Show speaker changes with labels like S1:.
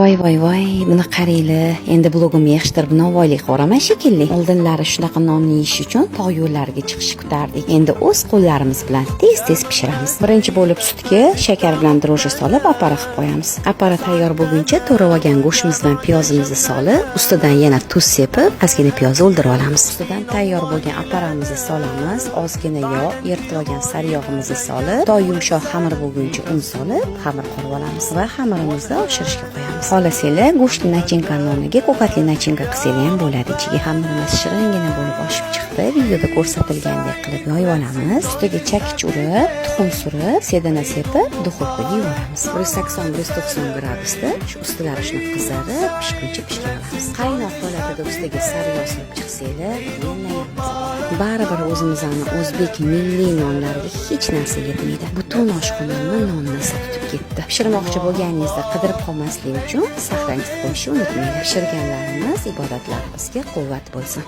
S1: Voy, voy, voy, buni qaranglar. Endi blogimni yig'ishtirib, novvoylik qilaman shekilli. Oldinlari shunaqa nonni yeyish uchun tog' yo'llariga chiqishni kutardik. Endi o'z qo'llarimiz bilan tez-tez pishiramiz. Birinchi bo'lib sutga shakar bilan дрожжи solib, opara qilib qo'yamiz. Opara tayyor bo'lguncha to'rab olgan go'shtimiz bilan piyozimizni solib, ustidan yana tuz sepib, ozgina piyoz o'ldirib olamiz. Ustidan tayyor bo'lgan oparamizni solamiz, ozgina yog', eritib olgan sariyog'imizni solib, to yumshoq xamir bo'lguncha un solib, xamir qurib olamiz va xamirimizni oshirishga qo'yamiz. Xohlasanglar, go'shtli начинка ni o'rniga ko'katli начинка qilsanglar ham bo'ladi ichiga. Xamirimiz shiringina bo'lib oshib chiqdi. Videoda ko'rsatilgandek qilib yoyib olamiz. Ustiga chakich urib, tuxum surib, sedana sepib, духовка ga yuboramiz. 180-190 gradusda shu ustilari shunaqa qizarib, pishguncha pishirib olamiz. Qaynoq holatida ustiga sariyog' surib chiqsanglar, yana ham maza bo'ladi. Baribir o'zimizni o'zbek milliy nonlariga hech narsa yetmaydi. Butun oshxonamni nonni isi tutib ketdi. Pishirmoqchi bo'lganingizda qidirib qolmaslik uchun saqlanib qo'yishni unutmanglar. Pishirganlarimiz ibodatlarimizga quvvat bo'lsin.